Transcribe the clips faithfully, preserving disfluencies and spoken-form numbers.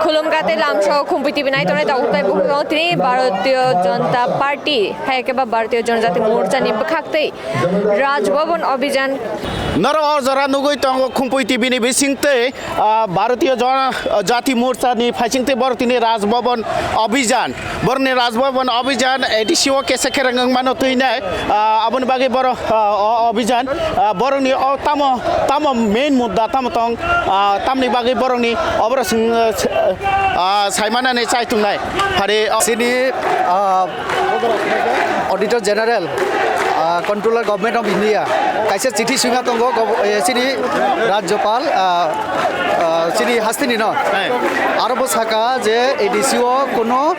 Khulumkha tei lamsao Khumpui T V nai tongnai tabuk tei bukhuk tongo tini Bharatiya Janata Party, hai khe ba Bharatiya Janajati Morcha ni bwkhak tei Raj Bhavan Abhijan. Norok o jora nugwi tongo Khumpui T V ni bising tei, ah, Bharatiya Janajati Morcha ni phaising tei borok tini Raj Bhavan Abhijan. Borokni Raj Bhavan Abhijan A D C o kesa khereng wng mano twi nai, ah, aboni bagwi borok, ah, o Abhijan, ah, borokni o tamo, tamo main mudda tamo tong, ah, tamni bagwi borokni oborok swng, ah, saimanani chai tongnai. Hari, ah, Chini, ah, Auditor General, ah, Controller Government of India kaisa chithi swima tongo, gov-, eh, chini Rajyapal, ah, ah, chini hasteni no. Hai. Aro bo saka je A D C o kuno,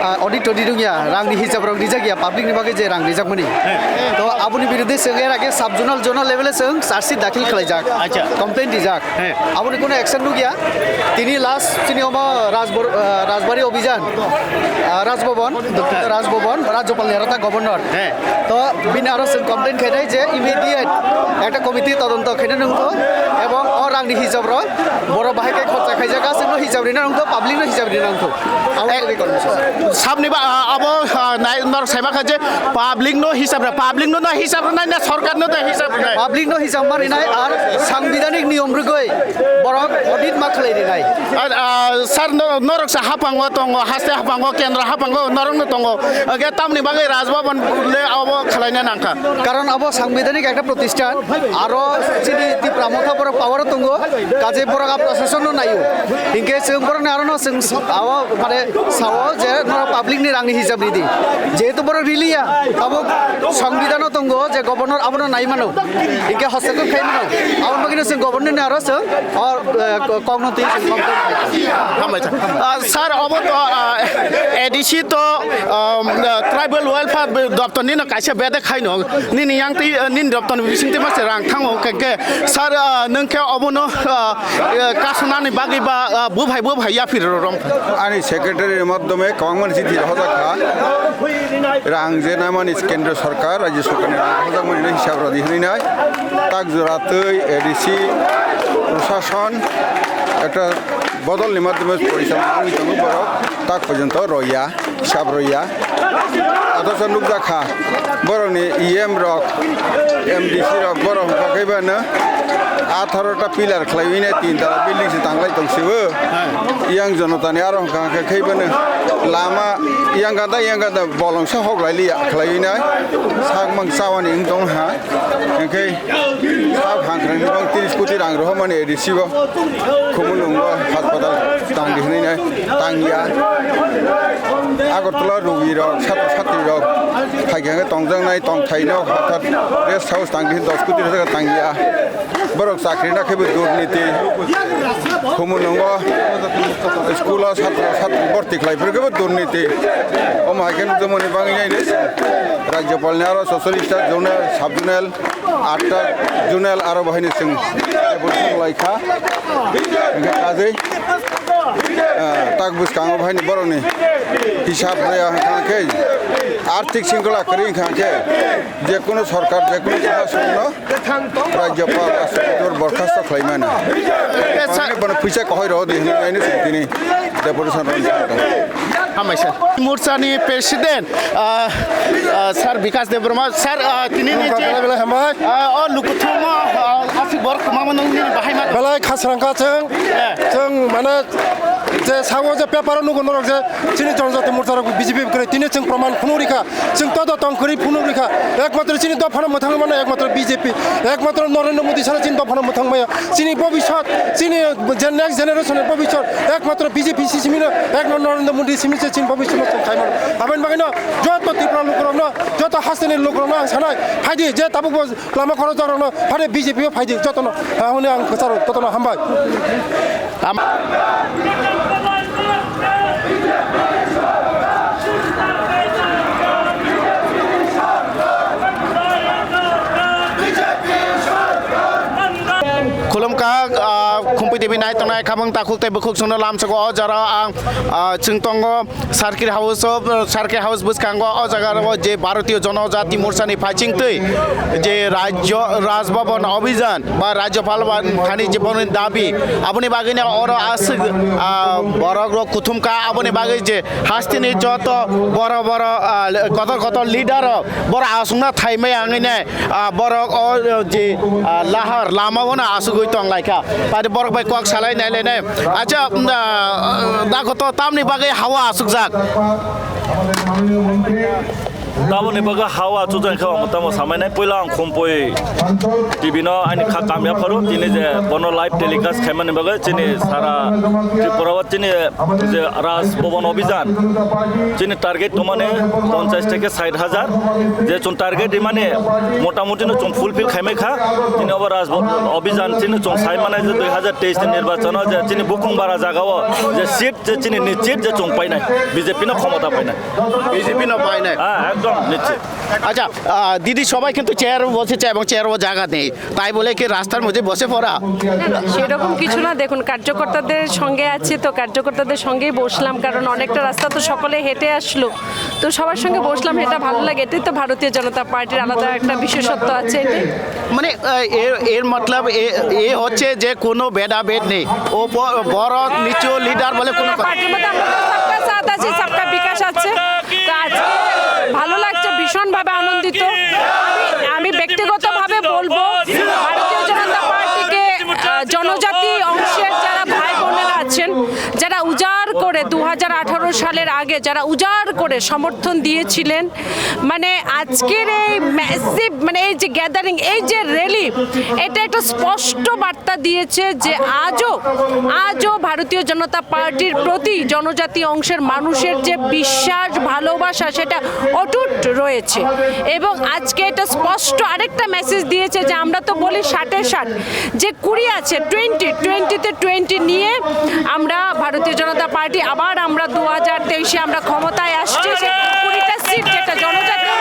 ah, audit todi rungya, rangni hisab rok rijak ya, public ni bagwi je rang rijak mani. Hai. To aboni biruddhe chwng er age sub zonal, zonal level e chwng charge sheet dakhil khlaijak. Acha. Complaint rijak. Hai. Aboni kuno action nukya. Tini last chini omo Rajbor-, ah, Rajbari Abhijan, ah, Rajbhavan, Rajbhavan, Rajyapal ni aro ta Governor. Hai. To bini aro chwng complain khainai je immediate ekta committee todonto khaina nangkho ebong o rangni hisab rok borok bahai khe khorcha khaijak aswkno hisab rina nangkho, public no hisab rina nangkho. Abo Eh, tei kok nangkho. Sabni ba, ah, abo, ah, nai-, norok saiba kha je public no hisab ra, public no na hisab rwnai na sorkar no na hisab rwnai. Public no hisab ma rinai ar sangbidanik niyom rwgwi borok audit ma khlai rinai. Ah, ah, sir, no-, norok sa haphango tongo, haste haphango, kendra haphango, norok no tongo. Hwnkhe tamni bagwi Raj Bhavan le abo khlaina nangkha. Karon abo sangbidanik ekta protisthan, aro chini Tipra Motha borok power o tongo, kaje borok a prashason no naio. Hinkhe chwng borok ni aro no chwng s-, abo mane sao je norok public ni rang ni hisab ridi. Jehetu borok riliya, abo sangbidan o tongo je governor abono nai mano. Hinkhe hosteko khai mano. Abo bagwi no chwng governor ni aro chwng o, eh, kokno twi chwng complain khai. Hambai sir. Ah, sir, obo to, ah, A D C to, um, ah, tribal welfare be-, doptor nino kaisa bedek khaino. Nini yang twi, ah, nini doptor ni bising twi masa rang thango khe, khe, sir, ah, nwng khe obono, ah, eh, kasunani bagwi ba, ah, buphai, buphai yaphi ro rom. Ani secretary ni madhyome kwbangma ni chithi rohorjak kha. Rang je naimani kendra sorkar, rajya sorkar ni rang rohorjakmani hwnwi hisab rwdi hwnwi nai. Tak jora twi A D C, prashason, ekta bodol ni madhyome porichalona wngwi tongo borok, tak porjonto roya, hisab roya. Othocho nukjak kha, borokni E M rok, M D C rok, borok wngkha khe bano atharo ta pillar khlaiwi nai tin tala building se tanglai tongsibo. Yang jonotani aro wngkha khe, khe bano lama yang gada, yang gada bolong se hok lai liya khlaiwi nai. Sak mang chawani wng tong ha. Hwnkhe Sak hangkhrani bang tris koti rang rohormani A D C bo Khumulwngo hospital tangdi hwnwi nai tangya. Agartala rogirok, satro satrwirok phaikha hwnkhe tongjaknai tongthaino hothat rest house tangdi hwnwi dos koti rok tangya. Borok chakri na khaibo durniti. Khumulwngo school o satro satri borti khlai phuru khaibo durniti. Omo hai khe nukjakmani bagwi nai rajyapal ni aro socialist ta zonal, sub zonal, atta zonal aro bo haino chwng evolution lai kha. Hwnkhe kajai, ah, tak bwskango bo haino borokni hisab rwya hwnkha khe, arthik singkla kwrwi wngkha khe, jekunu sorkar, jekunu prashasono rajyapal Ashok Tiwari borkhasto khlai mano. Bono phuisa kohoi rw di hwnwi aino chwng tini deputation rw. Hambai sir. Morchani president, ah, ah, sir Bikash Debbarma, sir, ah, tini ni je, belai belai hambai. Ah, o lukuthumo, ah, aswk borok kwmama nung nini bahai ma. Belai khasrang kha chwng. Eh. Chwng mane je sao je paper o nugo norok je chini Janajati Morcha rok B J P kwrwi tini chwng proman phunuk rikha. Chwng todo tong kwrwi phunuk rikha. Ekmatro chini dophano mwthangwi mano ekmatro B J P. Ekmatro Narendra Modi sara chini dophano mwthang maya. Chini bobiswt, chini je next generation ni bobiswt ekmatro B J P si simi no, ekmatro Narendra Modi simi se chini bobiswt no chwng khai mano. Aboni bagwi no joto Tripura lukurok no, joto hasteni lukurok no ang sanai, phaidi je tabuk bo lama khorokjak rok no, phaidi B J P o phaidi joto no, ah, hwnwi ang kwcharo joto no hambai. Am- Khulumkha, ah, Khumpui T V nai tongnai khamung takhuk tei bukhuk chwngno lamsogo o jora ang, ah, chwng tongo Circuit House of, Circuit House bwskango o jaga o je Bharatiya Janajati Morcha ni phaiching twi je Rajya Raj Bhavan Abhijan ba Rajyapal ba thani je boni dabi aboni bagwi no oro aswk, ah, borok rok kuthum kha aboni bagwi je hasteni joto boro boro, ah, kotor kotor leader rok boro aswkna thaimai ang ne, ah, borok o je, ah, lahar lama o no aswgwi tong lai kha. Pai borok bai kok salai nai le ne. Acha, um, ah, da koto tamni bagwi hawa aswk jak. Tamoni bagwi hawa aswk jak kha, tamo samai nai. Puila ang Khumpui T V no ani kha kamya pharo, tini je bono live telecast khaimani bagwi chini sara Tripura o chini je Raj Bhavan Abhijan, chini target tongmani ponchash theke sait hajar, je chwng target rimani motamuti no chwng fulfill khaimai kha. Tini obo Raj Bhavan Abhijan chini chwng sai mane je dui hajar teis ni nirbachon o je chini bukhung bara jaga o je seat je chini nischit je chwng painai, B J P no khomota painai. B J P no painai. Ah, ekdom nischit. আচ্ছা, আহ, দিদি, সবাই কিন্তু চেয়ারে বসেছে এবং চেয়ারে জায়গা নেই, তাই বলে কি রাস্তার মধ্যে বসে পড়া? না, না, সেরকম কিছু না। দেখুন, কার্যকর্তাদের সঙ্গে আছি, তো কার্যকর্তাদের সঙ্গেই বসলাম, কারণ অনেকটা রাস্তা তো সকলে হেঁটে আসলো, তো সবার সঙ্গে বসলাম, এটা ভালো লাগে। এটাই তো ভারতীয় জনতা পার্টির আলাদা একটা বিশেষত্ব আছে, এটাই। মানে, আহ, এর, এর মতলব এ, এ হচ্ছে যে কোনো ভেদাভেদ নেই, ও ব-, বড় নিচু লিডার বলে কোনো কথা। পার্টির মধ্যে আমরা তো সবকা সাথ আছি, সবকা বিকাশ আছে। তো আজকে ভালো লাগছে, ভীষণভাবে আনন্দিত। আমি, আমি ব্যক্তিগতভাবে বলবো, ভারতীয় জনতা পার্টিকে, আহ, জনজাতি অংশের যারা ভাই বোনেরা আছেন, যারা উজাড় করে দু হাজার আঠারো সালের আগে যারা উজাড় করে সমর্থন দিয়েছিলেন, মানে আজকের এই ম্যাসিভ, মানে এই যে গ্যাদারিং, এই যে র্যালি, এটা একটা স্পষ্ট বার্তা দিয়েছে যে আজও, আজও ভারতীয় জনতা পার্টির প্রতি জনজাতি অংশের মানুষের যে বিশ্বাস, ভালোবাসা, সেটা অটুট রয়েছে। এবং আজকে এটা স্পষ্ট আরেকটা মেসেজ দিয়েছে যে আমরা তো বলি ষাটে ষাট, যে কুড়ি আছে, টোয়েন্টি, টোয়েন্টিতে টোয়েন্টি নিয়ে আমরা ভারতীয় জনতা পার্টি আবার আমরা দু হাজার তেইশে আমরা ক্ষমতায় আসছি, সেই কুড়িটা সিট যেটা জনজাতি,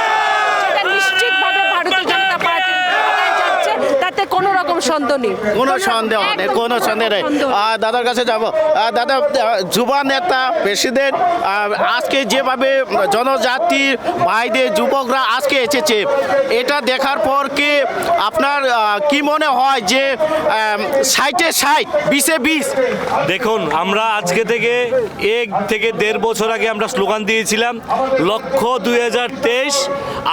সেটা নিশ্চিতভাবে ভারতীয় জনতা পার্টি ক্ষমতায় যাচ্ছে, তাতে কোনো রকম সন্দেহ নেই। কোনো সন্দেহ নেই, কোনো সন্দেহ নেই। আহ, দাদার কাছে যাব। আহ, দাদা, আহ, যুবা নেতা, প্রেসিডেন্ট, আহ, আজকে যেভাবে জনজাতির ভাইদের যুবকরা আজকে এসেছে, এটা দেখার পর কি আপনার, আহ, কি মনে হয় যে, আহ, ষাটে ষাট, বিশে বিশ? দেখুন, আমরা আজকে থেকে এক থেকে দেড় বছর আগে আমরা স্লোগান দিয়েছিলাম, লক্ষ্য দুই হাজার তেইশ,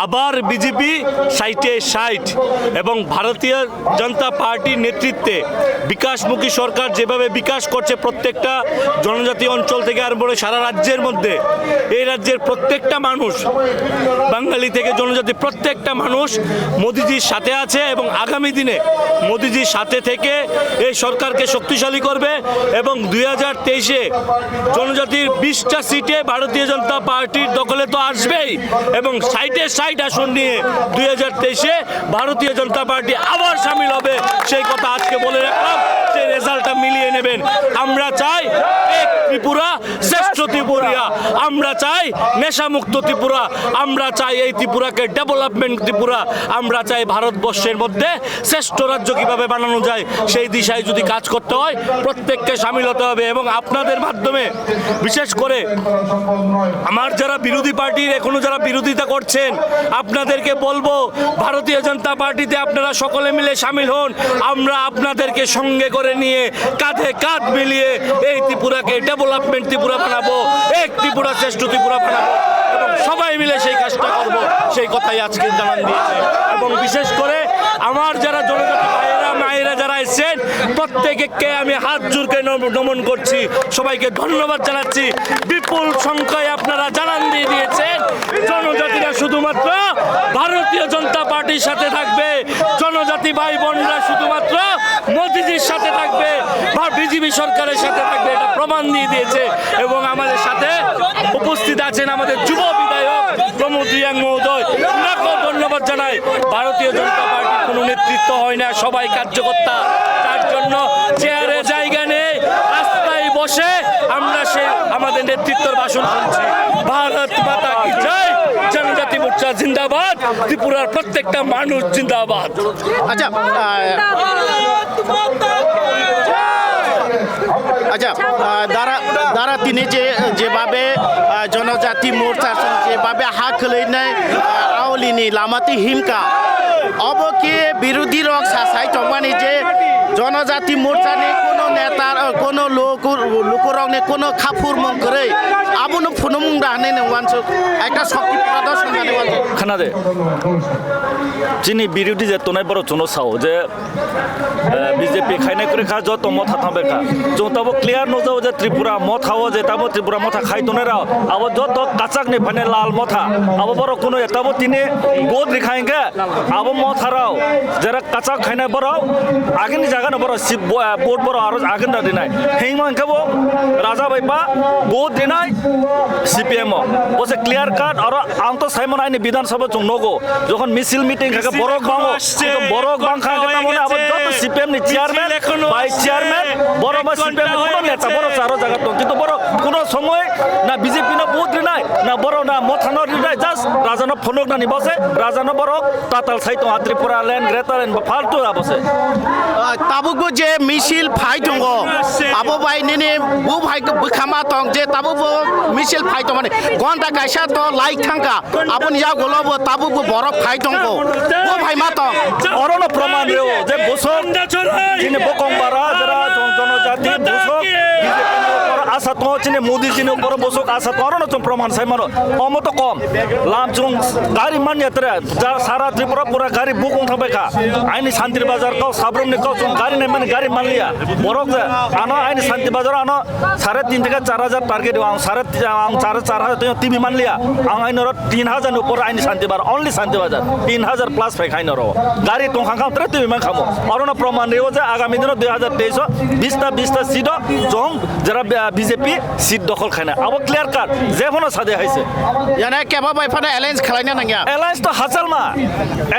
আবার বিজেপি ষাটে ষাট, এবং ভারতীয় জনতা পার্টির নেতৃত্বে বিকাশমুখী সরকার যেভাবে বিকাশ করছে প্রত্যেকটা জনজাতি অঞ্চল থেকে আরম্ভ করে সারা রাজ্যের মধ্যে, এই রাজ্যের প্রত্যেকটা মানুষ, বাঙালি থেকে জনজাতি, প্রত্যেকটা মানুষ মোদিজির সাথে আছে এবং আগামী দিনে মোদিজির সাথে থেকে এই সরকারকে শক্তিশালী করবে এবং দুই হাজার তেইশে জনজাতির বিশটা সিটে ভারতীয় জনতা পার্টির দখলে তো আসবেই এবং ষাটে ষাট আসন নিয়ে দুই হাজার তেইশে ভারতীয় জনতা পার্টি আবার সামিল হবে, সেই কথা আজকে বলে রাখলাম। সেই রেজাল্টটা মিলিয়ে নেবেন। আমরা চাই এক ত্রিপুরা, শ্রেষ্ঠ ত্রিপুরা। আমরা চাই নেশামুক্ত ত্রিপুরা। আমরা চাই এই ত্রিপুরাকে ডেভেলপমেন্ট ত্রিপুরা। আমরা চাই ভারতবর্ষের মধ্যে শ্রেষ্ঠ রাজ্য কিভাবে বানানো যায়, সেই দিশায় যদি কাজ করতে হয়, প্রত্যেককে সামিল হতে হবে। এবং আপনাদের মাধ্যমে, বিশেষ করে আমার যারা বিরোধী পার্টির এখনো যারা বিরোধিতা করছেন, আপনাদেরকে বলবো, ভারতীয় জনতা পার্টিতে আপনারা সকলে মিলে সামিল হন। আমরা আপনাদেরকে সঙ্গে করে নিয়ে, কাঁধে কাঁধ মিলিয়ে এই ত্রিপুরাকে ডেভেলপমেন্ট ত্রিপুরা বানাবো, এক ত্রিপুরা শ্রেষ্ঠ ত্রিপুরা বানাবো এবং সবাই মিলে সেই কাজটা করব, সেই কথাই আজকে জানান দিয়েছে। এবং বিশেষ করে আমার যারা জনজাতি ভাইয়েরা, মায়েরা যারা এসেছেন, প্রত্যেককে আমি হাত জোড় করে নম-, নমন করছি, সবাইকে ধন্যবাদ জানাচ্ছি। বিপুল সংখ্যায় আপনারা জানান দিয়ে দিয়েছেন, জনজাতিরা শুধুমাত্র ভারতীয় জনতা পার্টির সাথে থাকবে, জনজাতি ভাই বোনরা শুধুমাত্র মোদিজির সাথে থাকবে, বা বিজেপি সরকারের সাথে থাকবে, এটা প্রমাণ দিয়ে দিয়েছে। এবং আমাদের সাথে উপস্থিত আছেন আমাদের যুব বিধায়ক প্রমোদ রিয়াং মহোদয়, ওনাকেও ধন্যবাদ জানাই। ভারতীয় জনতা পার্টির কোনো নেতৃত্ব হয় না, সবাই কার্যকর্তা। তার জন্য চেয়ারে জায়গা নেই, রাস্তায় বসে আমরা সেই আমাদের নেতৃত্বর ভাষণ শুনছি। ভারত মাতা কি জয়, জনজাতি মোর্চা জিন্দাবাদ, ত্রিপুরার প্রত্যেকটা মানুষ জিন্দাবাদ। আচ্ছা, আহ, আচ্ছা, আহ, দ্বারা, দ্বারা তিনি যে, যেভাবে, আহ, জনজাতি মোর্চা যেভাবে হা খোলাইনাই, আহ, আওলিনি লামাতে হিমকা, অব কি বিরোধী রক সাসাই টমানি যে জনজাতি মোর্চানি কোনো নেতার, আহ, কোনো লোক, লোকরকনি কোনো খাফুর মন করে আবুনো ফুনুমুং দাহানে নে ওয়ানসো একটা শক্তি প্রদর্শন জানে ওয়ানসো। Khana de. Chini birodhi je tonai borok chwngno sao je, eh, B J P khainai kwrwi kha, joto motha thangbai kha. Chwng tabo clear nukjago je Tripura motha o je tabo Tripura motha khai tongnai rok, abo joto kachak ni phainai lal motha. Abo borok kunu tabo tini vote rikha hinkhe abo motha rok jera kachak khainai borok agini jaga no borok si bo-, eh, vote borok aro agenda rinai. Hingma hinkhe bo Raja bai ba vote rinai C P M o. Bo se clear cut aro ang to saimano aini Bidhan Sabha chwng nogo. Jokhon misil meeting kha khe borok bango, borok bang kha khe tamo abo joto C P M ni chairman, vice chairman, borok ba C P M ni kono neta borok charo jaga tong. Kintu borok kono somoy na B J P no vote rinai, na borok na motha no rinai, just Raja no phunuk nani bose, Raja no borok tatal sai tong, Tripura land, Greater land, faltu abo se. Ah, tabuk bo je misil phai tongo, abo bai nini bo phai bwkhama tong je tabuk bo misil phai tong mani gonta kaisa to lai thangka. Aboni yagulo bo tabuk bo borok phai tongkho. Bo phai ma tong. Orono proman reo je busok chini bokong bara jera jon-, jonojati busok B J P ni upor asa tongo, chini Modi jini upor busok asa tongo, orono chwng proman sai mano. Omo to kom. Lam chwng gari man ya tere, ja sara Tripura pura gari bukung thangbai kha. Aini Santir Bazar kau Sabrum ni kau chwng gari nai mani gari man liya. Borok je ano aini Santir Bazar ano Sare tin theke char hajar target o, ang sare, ang sare char hajar twi T V manliya. Ang aino ro tin hajar ni upor aini Santi Bazar, only Santi Bazar. Tin hajar plus phai khaino ro. Gari tong khang khang tre twi man khamo. Orono proman rio je agami dino dui hajar teis o bista, bista seat o chong jera B J P seat dokhol khaina. Abo clear cut. Je hono sade haise. Yana keba bai phano alliance khalaina nangya. Alliance to hachal ma.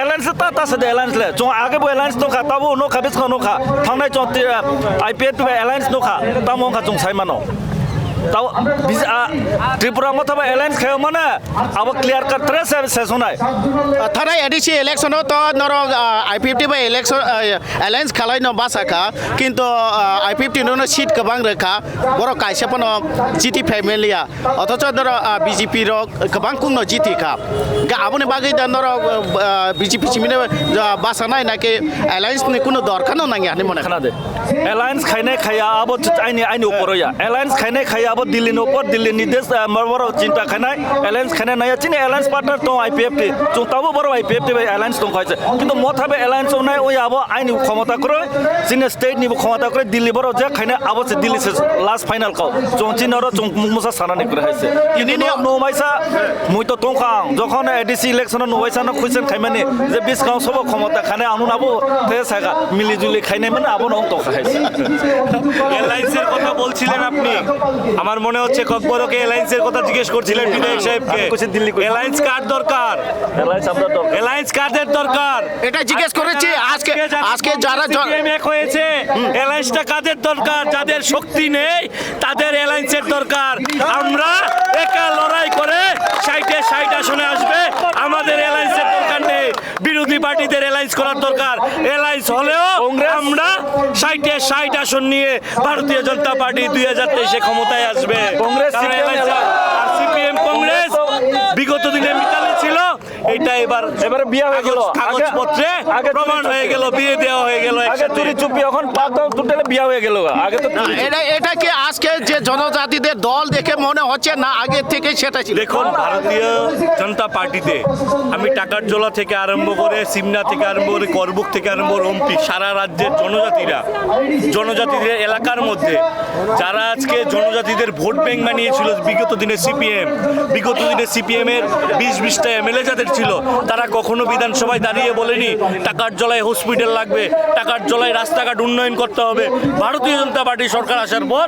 Alliance ta ta sade alliance le. Chong age bo alliance to kha, tabo no kha, bis no kha. Thangnai chong ti, ah, I P F T bai alliance nukha, tamo wngkha chwng sai mano. Tamo bis-, ah, Tripura motha bai alliance khayo mane, abo clear cut tre se, se sunai. Ah, thanai A D C election o to norok, ah, I P F T bai election, ah, alliance khalai no basa kha, kintu, ah, I P F T no, no seat kwbang rwkha, borok kaisa phano G T family ya. Othocho norok, ah, B J P rok kwbang kungno jiti kha. Ga aboni bagwi da norok, ah, B J P simino, ah, basa nai na khe alliance ni kuno dorkar no nangya hinwi mone. Khana de. Alliance khainai khaya abo ch-, aini, aini upor ya. Alliance khainai khaya abo Delhi ni upor, Delhi ni des, ah, mar-, mar-, chinta khainai. Alliance khainai naya chini alliance partner tong I P F T. Chwng tabo borok I P F T bai alliance tong khaise. Kintu motha bai alliance wngnai oi abo aini khomota kwrwi. Chini state ni bo khomota kwrwi Delhi borok je khainai abo se Delhi se last final kau. Chwng chini oro chwng mungsa sanani kwrwi hai se. Kintu nini no, no maisa mui to tongkha ang. Jokhon A D C election no waisa no khuisen khaimani je biskang sobo khomota khane ang nabo te saka mili juli khainai mane abo no tongkha hai se. এলআইসির কথা বলছিলেন আপনি, আমার মনে হচ্ছে ককবরকে এলআইসির কথা জিজ্ঞেস করছিলেন বিধায়ক সাহেবকে। আমি কইছি দিল্লি কইছি। এলআইস কার দরকার? এলআইস আমরা দরকার। এলআইস কাদের দরকার? এটা জিজ্ঞেস করেছি আজকে, আজকে যারা আজকে যারা জন- সিপিএম এক হয়েছে, এলআইসটা কাদের দরকার? যাদের শক্তি নেই, তাদের অ্যালায়েন্সের দরকার। আমরা একা লড়াই করে ষাটে ষাট আসনে আসবে, আমাদের অ্যালায়েন্সের দরকার নেই। বিরোধী পার্টিদের অ্যালায়েন্স করার দরকার। অ্যালায়েন্স হলেও কংগ্রেস আমরা ষাটে ষাট আসন নিয়ে ভারতীয় জনতা পার্টি দুই হাজার তেইশে ক্ষমতায় আসবে। কংগ্রেস, কারণ সিপিএম অ্যালায়েন্স আর সিপিএম কংগ্রেস বিগত দিনে মিতালি ছিল, এটা এবার এবারে বিয়া হয়ে গেল। কাগজ, আগে, কাগজপত্রে আগে প্রমাণ চুরি হয়ে চুপি। গেল, বিয়ে দেওয়া হয়ে গেল আগে একসাথে। চুরি চুপি, এখন পাক টোটালে বিয়া হয়ে গেল। আগে তো না, চুরি চুপি। এটা, এটা কি আজকে যে জনজাতিদের দল দেখে মনে হচ্ছে না আগে থেকে সেটা ছিল? দেখুন, ভারতীয় জনতা পার্টিতে আমি টাকারজলা থেকে আরম্ভ করে, সিমনা থেকে আরম্ভ করে, করবুক থেকে আরম্ভ করে, ওমপি, সারা রাজ্যের জনজাতিরা, জনজাতিদের এলাকার মধ্যে যারা আজকে জনজাতিদের ভোট ব্যাংক বানিয়েছিল বিগত দিনে সিপিএম, বিগত দিনে সিপিএম এর বিশ বিশটা এমএলএ যাদের ছিল, তারা কখনো বিধানসভায় দাঁড়িয়ে বলেনি টাকারজলায় হসপিটাল লাগবে, টাকারজলায় রাস্তাঘাট উন্নয়ন করতে হবে। ভারতীয় জনতা পার্টি সরকার আসার পর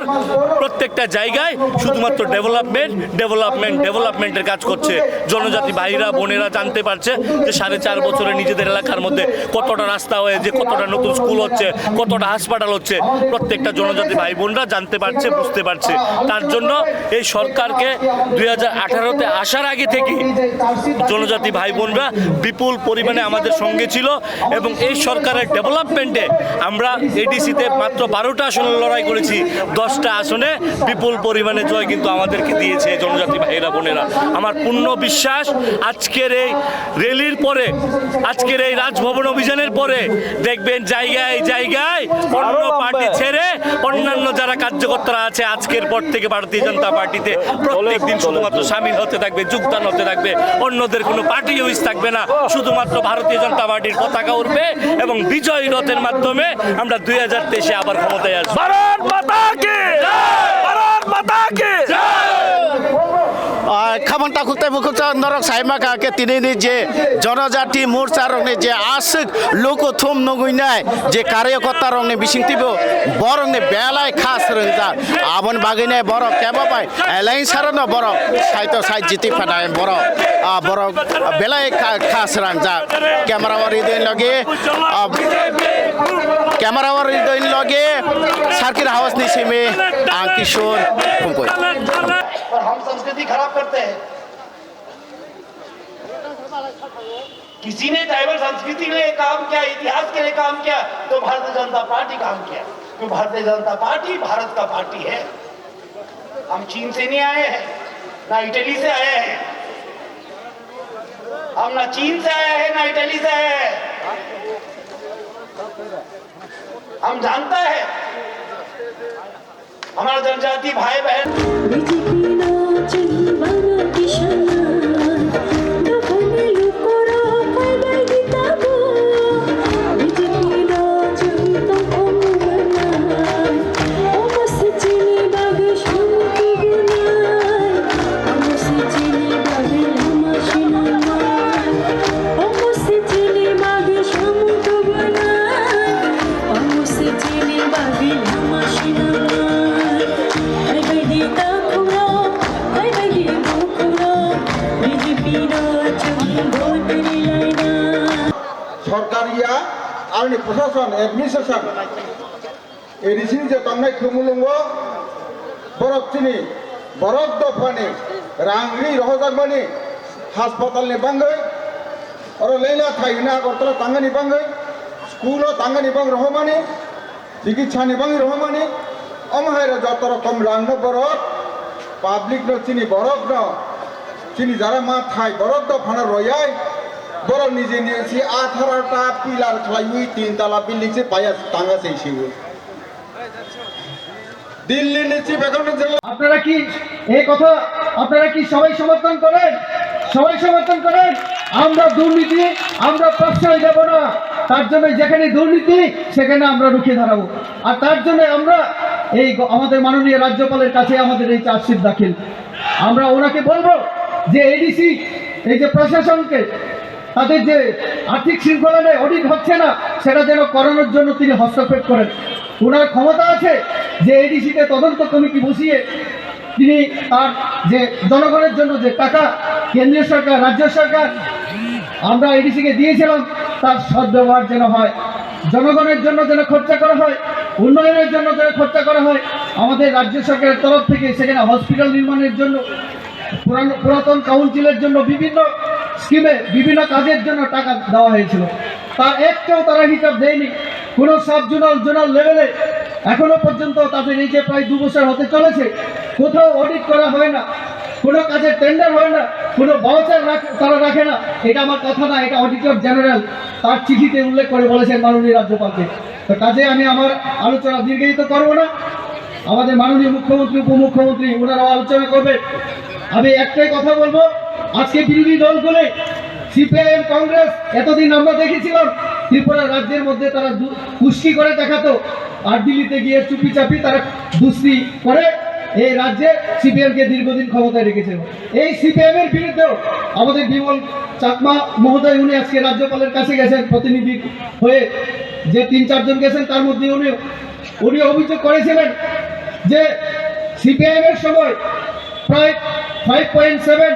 প্রত্যেকটা জায়গায় শুধুমাত্র ডেভেলপমেন্ট, ডেভেলপমেন্ট, ডেভেলপমেন্টের কাজ করছে। জনজাতি ভাইরা, বোনেরা জানতে পারছে যে সাড়ে চার বছরে নিজেদের এলাকার মধ্যে কতটা রাস্তা হয়েছে, কতটা নতুন স্কুল হচ্ছে, কতটা হাসপাতাল হচ্ছে, প্রত্যেকটা জনজাতি ভাই বোনরা জানতে পারছে, বুঝতে পারছে। তার জন্য এই সরকারকে দুই হাজার আঠারোতে আসার আগে থেকে জনজাতি ভাই বোন আমরা বিপুল পরিমাণে আমাদের সঙ্গে ছিল এবং এই সরকারের ডেভেলপমেন্টে আমরা এডিসিতে মাত্র বারোটা আসনে লড়াই করেছি, দশটা আসনে বিপুল পরিমাণে জয় কিন্তু আমাদেরকে দিয়েছে জনজাতি ভাইয়েরা বোনেরা। আমার পূর্ণ বিশ্বাস আজকের এই র্যালির পরে, আজকের এই রাজভবন অভিযানের পরে দেখবেন জায়গায় জায়গায় অন্য পার্টি ছেড়ে অন্যান্য যারা কার্যকর্তারা আছে আজকের পর থেকে ভারতীয় জনতা পার্টিতে প্রত্যেক দিন শুধুমাত্র সামিল হতে থাকবে, যোগদান হতে থাকবে, অন্যদের কোনো পার্টি অফিস থাকবে না, শুধুমাত্র ভারতীয় জনতা পার্টির পতাকা উড়বে এবং বিজয় রথের মাধ্যমে আমরা দুই হাজার তেইশে আবার ক্ষমতায় আসবো। ভারত মাতা কি জয়! ভারত মাতা কি জয়! Ah, khamang takhuk tei bukhuk cha norok sai ma kha khe tini ni je jonojati morcha rok ni je aswk luku thum nugui nai je karyakarta rok ni bising twi bo borok ni belai kha swrwngjak. Aboni bagwi nai borok kebo bai Eleng saro no borok saito sai jiti phanai borok, ah, borok belai kha, kha srangjak. Camera o ridin logi, ah, camera o ridin logi Sarkir House ni simi ang Kishore Kumpui. और हम संस्कृति खराब करते हैं। किसी ने ट्राइबल संस्कृति के लिए काम किया, इतिहास के लिए काम किया, तो भारतीय जनता पार्टी काम किया। क्यों? भारतीय जनता पार्टी भारत का पार्टी है। हम चीन से नहीं आए हैं, ना इटली से आए हैं, हम ना चीन से आए हैं, ना इटली से आए हैं। हम जानता है, हमारा जनजाति भाई बहन। Sorkariya, arni prosason, administration, A D C ni je tongnai thumulungo borok chini borok dophani rang ri rohojakmani, haspatal ni bangwi, oro leila thai hwnwi Agartala tangani bangwi, school o tangani bang rohormani, chikitsa ni bangwi rohormani, omo hai ro joto rokom rang no borok public no chini borok no chini jara ma thai borok dophano royai borok niji niji si atharo ta pillar khlaiwi tin tala building se paya tanga se siwo. Delhi নিচে বেগম জেলা আপনারা কি এই কথা, আপনারা কি সবাই সমর্থন করেন? সবাই সমর্থন করেন? আমরা দুর্নীতি, আমরা প্রশ্রয় দেব না। তার জন্য যেখানে দুর্নীতি, সেখানে আমরা রুখে দাঁড়াবো। আর তার জন্য আমরা এই গ-, আমাদের মাননীয় রাজ্যপালের কাছে আমাদের এই চার্জশিট দাখিল। আমরা ওনাকে বলবো যে এডিসি, এই যে প্রশাসনকে, তাদের যে আর্থিক শৃঙ্খলা নেই, অডিট হচ্ছে না, সেটা যেন করানোর জন্য তিনি হস্তক্ষেপ করেন। ওনার ক্ষমতা আছে যে এডিসিতে তদন্ত কমিটি বসিয়ে তিনি তার যে জনগণের জন্য যে টাকা, কেন্দ্রীয় সরকার, রাজ্য সরকার, আমরা এডিসিকে দিয়েছিলাম, তার সদ্ব্যবহার যেন হয়, জনগণের জন্য যেন খরচা করা হয়, উন্নয়নের জন্য যেন খরচা করা হয়। আমাদের রাজ্য সরকারের তরফ থেকে সেখানে হসপিটাল নির্মাণের জন্য, পুরানো, পুরাতন কাউন্সিলের জন্য বিভিন্ন স্কিমে, বিভিন্ন কাজের জন্য টাকা দেওয়া হয়েছিল। তার একটাও তারা হিসাব দেয়নি। কোনো সাব জোনাল, জোনাল লেভেলে এখনো পর্যন্ত তাদের এই যে প্রায় দু বছর হতে চলেছে, কোথাও অডিট করা হয় না, কোনো কাজের টেন্ডার হয় না, কোনো ভাউচার রাখ-, তারা রাখে না। এটা আমার কথা না, এটা অডিটর জেনারেল তার চিঠিতে উল্লেখ করে বলেছেন মাননীয় রাজ্যপালকে। তো কাজে আমি আমার আলোচনা দীর্ঘায়িত করব না। আমাদের মাননীয় মুখ্যমন্ত্রী, উপমুখ্যমন্ত্রী, ওনারাও আলোচনা করবেন। আমি একটাই কথা বলবো, আজকে বিরোধী দলগুলি সিপিআইএম, কংগ্রেস, এতদিন আমরা দেখেছিলাম ত্রিপুরা রাজ্যের মধ্যে তারা দু-, উস্কি করে দেখাতো, আর দিল্লিতে গিয়ে চুপি চাপি তারা দুস্তি করে এই রাজ্যে সিপিএম কে দীর্ঘদিন ক্ষমতায় রেখেছিল। এই সিপিএম এর বিরুদ্ধেও আমাদের বিমল চাকমা মহোদয়, উনি আজকে রাজ্যপালের কাছে গেছেন প্রতিনিধি হয়ে, যে তিন চারজন গেছেন তার মধ্যে উনি, উনি অভিযোগ করেছিলেন যে সিপিআইএম এর সময় প্রায় ফাইভ পয়েন্ট সেভেন,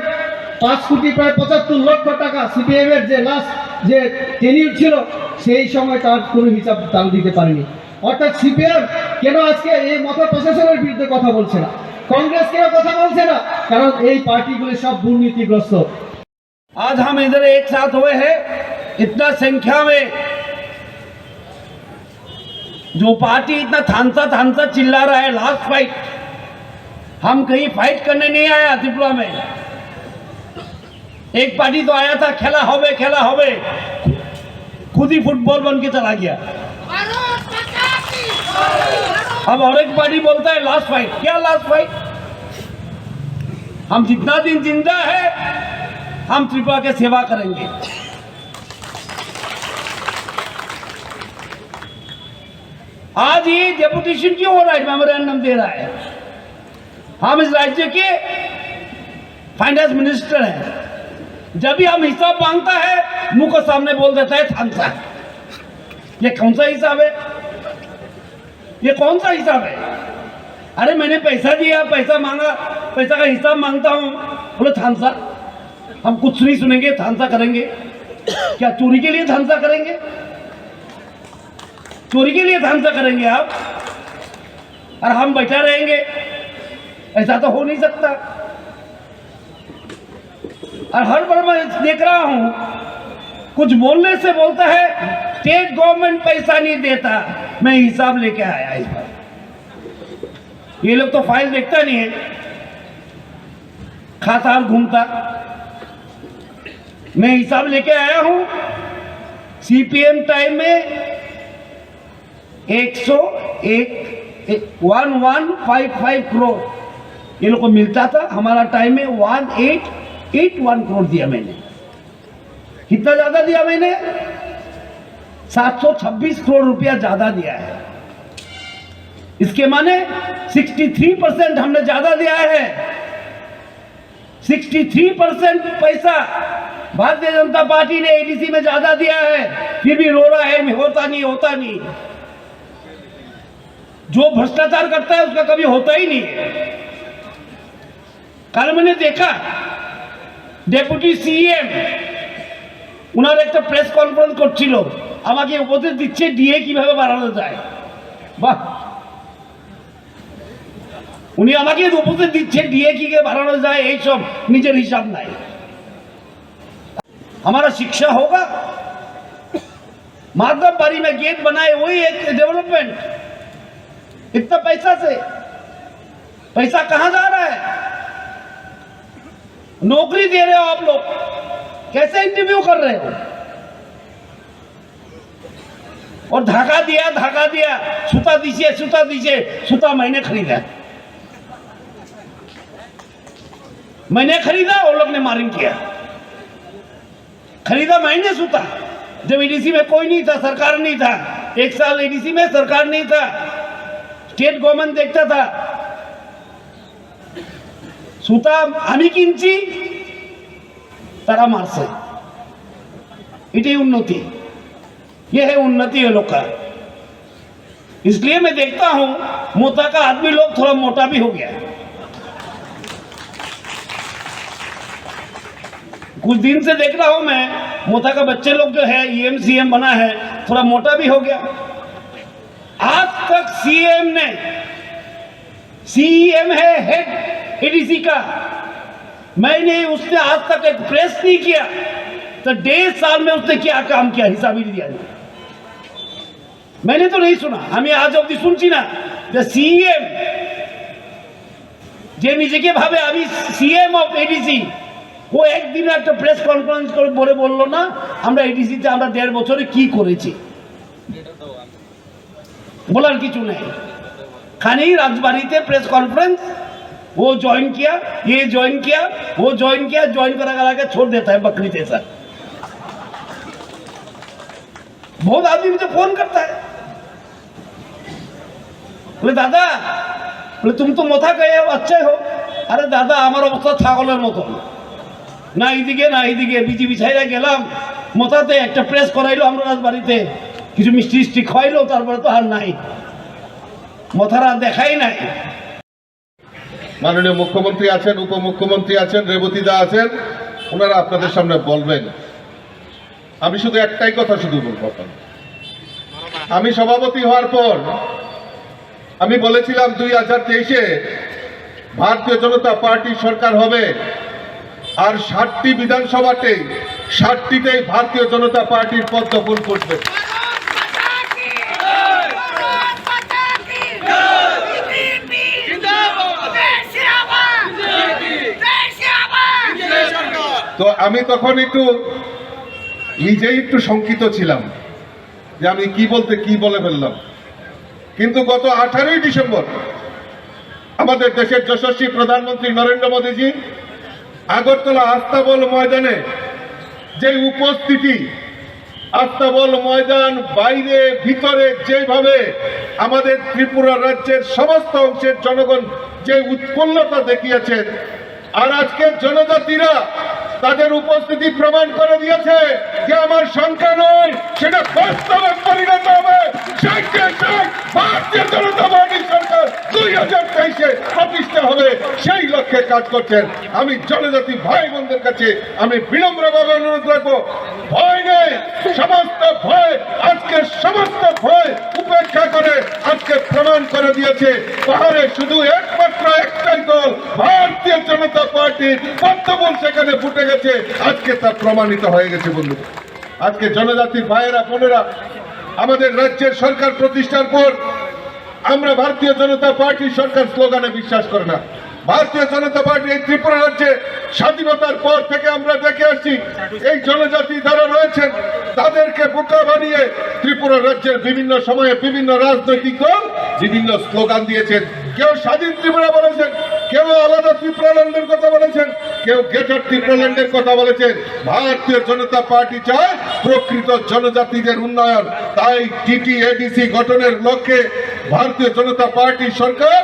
পাঁচ কোটি প্রায় পঁচাত্তর লক্ষ টাকা সিপিআইএম এর যে লাস্ট যে টেনিউর ছিল, সেই সময় তার কোনো হিসাব তারা দিতে পারেনি। অর্থাৎ সিপিএম কেন আজকে এই মথা প্রশাসনের বিরুদ্ধে কথা বলছে না, কংগ্রেস কেন কথা বলছে না? কারণ এই পার্টিগুলি সব দুর্নীতিগ্রস্ত। आज हम इधर एक साथ हुए हैं, इतना संख्या में जो पार्टी इतना थानसा थानसा चिल्ला रहा है, लास्ट फाइट। हम कहीं फाइट करने नहीं आया त्रिपुरा में। एक पार्टी तो आया था, खेला होवे, खेला होवे, खुद ही फुटबॉल बन के चला गया। अब और एक पार्टी बोलता है लास्ट फाइट। क्या लास्ट फाइट? हम जितना दिन जिंदा है, हम त्रिपुरा के सेवा करेंगे। आज ये डेपुटेशन क्यों हो रहा है, मेमोरेंडम दे रहा है? हम इस राज्य के फाइनेंस मिनिस्टर हैं, जब भी हम हिसाब मांगता है, मुंह के सामने बोल देता है थानसा। ये कौन सा हिसाब है? ये कौन सा हिसाब है? अरे, मैंने पैसा दिया, पैसा मांगा, पैसा का हिसाब मांगता हूँ, बोले थानसा, हम कुछ नहीं सुनेंगे, थानसा करेंगे। क्या चोरी के लिए थानसा करेंगे? चोरी के लिए थानसा करेंगे आप और हम बैठा रहेंगे? ऐसा तो हो नहीं सकता। और हर बार मैं देख रहा हूं, कुछ बोलने से बोलता है स्टेट गवर्नमेंट पैसा नहीं देता, मैं हिसाब लेके आया इस बार। ये लोग तो फाइल देखता नहीं है, खाता और घूमता। मैं हिसाब लेके आया हूं, सीपीएम टाइम में एक सौ एक, one one five five crore ये लोग को मिलता था, हमारा टाइम में one eight eight one crore दिया मैंने। कितना ज्यादा दिया मैंने? सात सौ छब्बीस करोड़ रुपया ज्यादा दिया है। इसके माने सिक्सटी थ्री परसेंट हमने ज्यादा दिया है। सिक्सटी थ्री परसेंट पैसा भारतीय जनता पार्टी ने एडीसी में ज्यादा दिया है, फिर भी रो रहा है, होता नहीं, होता नहीं। जो भ्रष्टाचार करता है, उसका कभी होता ही नहीं है। কাল মানে দেখা, ডেপুটি সিএম ওনার একটা প্রেস কনফারেন্স করছিল, আমাকে উপদেশ দিচ্ছে ডিএ কিভাবে বাড়ানো যায়। বাহ, উনি আমাকে উপদেশ দিচ্ছে ডিএ কি করে বাড়ানো যায়, এইসব নিজের হিসাব নাই। हमारा शिक्षा होगा, माधव बारी में गेट बनाए, वही एक डेवलपमेंट। इतना पैसा से, पैसा कहां जा रहा है? नौकरी दे रहे हो आप लोग, कैसे इंटरव्यू कर रहे हो? और धागा दिया, धागा दिया, सूता दीजिए, सूता दीजिए, सूता मैंने खरीदा, मैंने खरीदा, वो लोग ने मार्किंग किया। खरीदा मैंने सूता, जब एडीसी में कोई नहीं था, सरकार नहीं था, एक साल एडीसी में सरकार नहीं था, स्टेट गवर्नमेंट देखता था। সুতা আমি কিনছি, তারা মারছে। এটাই উন্নতি। ये है उन्नति है लोग का। इसलिए मैं देखता हूं, मोथा का आदमी लोग थोड़ा मोटा भी हो गया। कुछ दिन से देख रहा हूं मैं, मोथा का बच्चे लोग जो है, ईएम सीएम बना है, थोड़ा मोटा भी हो गया। आज तक सीएम ने, सीएम है हेड एडीसी का, मैंने उसने आज तक एक प्रेस नहीं किया, तो डेढ़ साल में उसने क्या काम किया, हिसाब ही नहीं दिया। मैंने तो नहीं सुना, আমি আজ অবধি শুনছি না যে সিএম, যে নিজেকে ভাবে আমি সিএম অফ এডিসি, ও একদিন একটা প্রেস কনফারেন্স করে বলে বলল না, আমরা এডিসিতে আমরা দেড় বছরে কি করেছি। বলার কিছু নেই। খালি রাজবাড়িতে প্রেস কনফারেন্স, वो ज्वाइन किया, ये ज्वाइन किया, वो ज्वाइन किया, ज्वाइन करा करा के छोड़ देता है बकरी जैसा। बहुत आदमी मुझे फोन करता है, बोले, दादा, बोले, तुम तो मोथा गए हो, अच्छे हो। আরে দাদা, আমার অবস্থা ছাগলের মতন, না এইদিকে না এইদিকে। বিজেপি ছাইরা গেলাম, মোথাতে একটা প্রেস করাইলো আমরা রাজবাড়িতে, কিছু মিষ্টি টিষ্টি খাওয়াইলো, তারপরে তো আর নাই, মোথার আর দেখাই নাই। মাননীয় মুখ্যমন্ত্রী আছেন, উপমুখ্যমন্ত্রী আছেন, রেবতী দা আছেন, ওনারা আপনাদের সামনে বলবেন। আমি শুধু একটাই কথা শুধু বলবো আপনাদের। আমি সভাপতি হওয়ার পর আমি বলেছিলাম দুই হাজার তেইশে ভারতীয় জনতা পার্টির সরকার হবে, আর সাতটি বিধানসভাতে, সাতটিতেই ভারতীয় জনতা পার্টির পদ্ম ফুল ফুটবে। তো আমি তখন একটু, নিজেই একটু শঙ্কিত ছিলাম যে আমি কি বলতে কি বলে ফেললাম। কিন্তু গত আঠারোই ডিসেম্বর আমাদের দেশের যশস্বী প্রধানমন্ত্রী নরেন্দ্র মোদীজি আগরতলা আস্তাবল ময়দানে যে উপস্থিতি, আস্তাবল ময়দান, বাইরে ভিতরে যেভাবে আমাদের ত্রিপুরা রাজ্যের সমস্ত অংশের জনগণ যে উৎফুল্লতা দেখিয়েছেন, আর আজকে জনজাতিরা তাদের উপস্থিতি প্রমাণ করে দিয়েছে যে আমার শঙ্কা নয়, সেটা বাস্তবে পরিণত হবে। ষাটে ষাট ভারতীয় জনতা পার্টি সরকার দুই হাজার তেইশে প্রতিষ্ঠা হবে, সেই লক্ষ্যে কাজ করছেন। আমি জনজাতি ভাই বোনদের কাছে আমি বিনম্রভাবে অনুরোধ রাখবো, ভয় নেই, সমস্ত ভয়, আজকে সমস্ত ভয় উপেক্ষা করে আজকে প্রমাণ করে দিয়েছে পাহাড়ে শুধু একমাত্র একটাই দল, ভারতীয় জনতা পার্টির পদ্মফুল সেখানে ফুটে গেছে। আজকে তা প্রমাণিত হয়ে গেছে বন্ধু। আজকে জনজাতির ভাইয়েরা বোনেরা, আমাদের রাজ্যের সরকার প্রতিষ্ঠার পর আমরা ভারতীয় জনতা পার্টির সরকার স্লোগানে বিশ্বাস করে না। ভারতীয় জনতা পার্টি এই ত্রিপুরা রাজ্যে স্বাধীনতার পর থেকে আমরা দেখে আসছি, এই জনজাতি যারা রয়েছেন তাদেরকে বোকা বানিয়ে ত্রিপুরা রাজ্যের বিভিন্ন সময়ে বিভিন্ন রাজনৈতিক দল বিভিন্ন স্লোগান দিয়েছেন। কেউ স্বাধীন ত্রিপুরা বলেছেন, কেউ আলাদা ত্রিপুরাল্যান্ডের কথা বলেছেন, কেউ গ্রেটার ত্রিপুরাল্যান্ডের কথা বলেছেন। ভারতীয় জনতা পার্টি চায় প্রকৃত জনজাতিদের উন্নয়ন। তাই টিটিএডিসি গঠনের লক্ষ্যে ভারতীয় জনতা পার্টি সরকার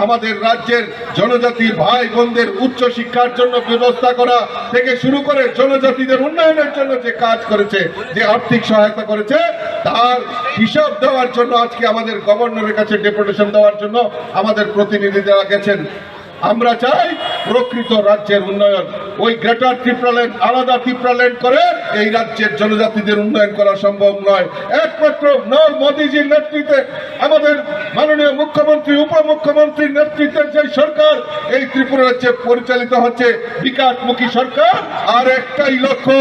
আমাদের রাজ্যের জনজাতির ভাই বোনদের উচ্চ শিক্ষার জন্য ব্যবস্থা করা থেকে শুরু করে জনজাতিদের উন্নয়নের জন্য যে কাজ করেছে, যে আর্থিক সহায়তা করেছে, তার হিসাব দেওয়ার জন্য আজকে আমাদের গভর্নরের কাছে ডেপুটেশন দেওয়ার জন্য আমাদের প্রতিনিধি দেওয়া গেছেন। আমরা চাই প্রকৃত রাজ্যের উন্নয়ন। ওই গ্রেটার ত্রিপুরাল্যান্ড, আলাদা ত্রিপুরাল্যান্ড করে এই রাজ্যের জনজাতিদের উন্নয়ন করা সম্ভব নয়। একমাত্র নর মোদীজির নেতৃত্বে আমাদের মাননীয় মুখ্যমন্ত্রী, উপমুখ্যমন্ত্রীর নেতৃত্বে যে সরকার এই ত্রিপুরা রাজ্যে পরিচালিত হচ্ছে, বিকাশমুখী সরকার, আর একটাই লক্ষ্য,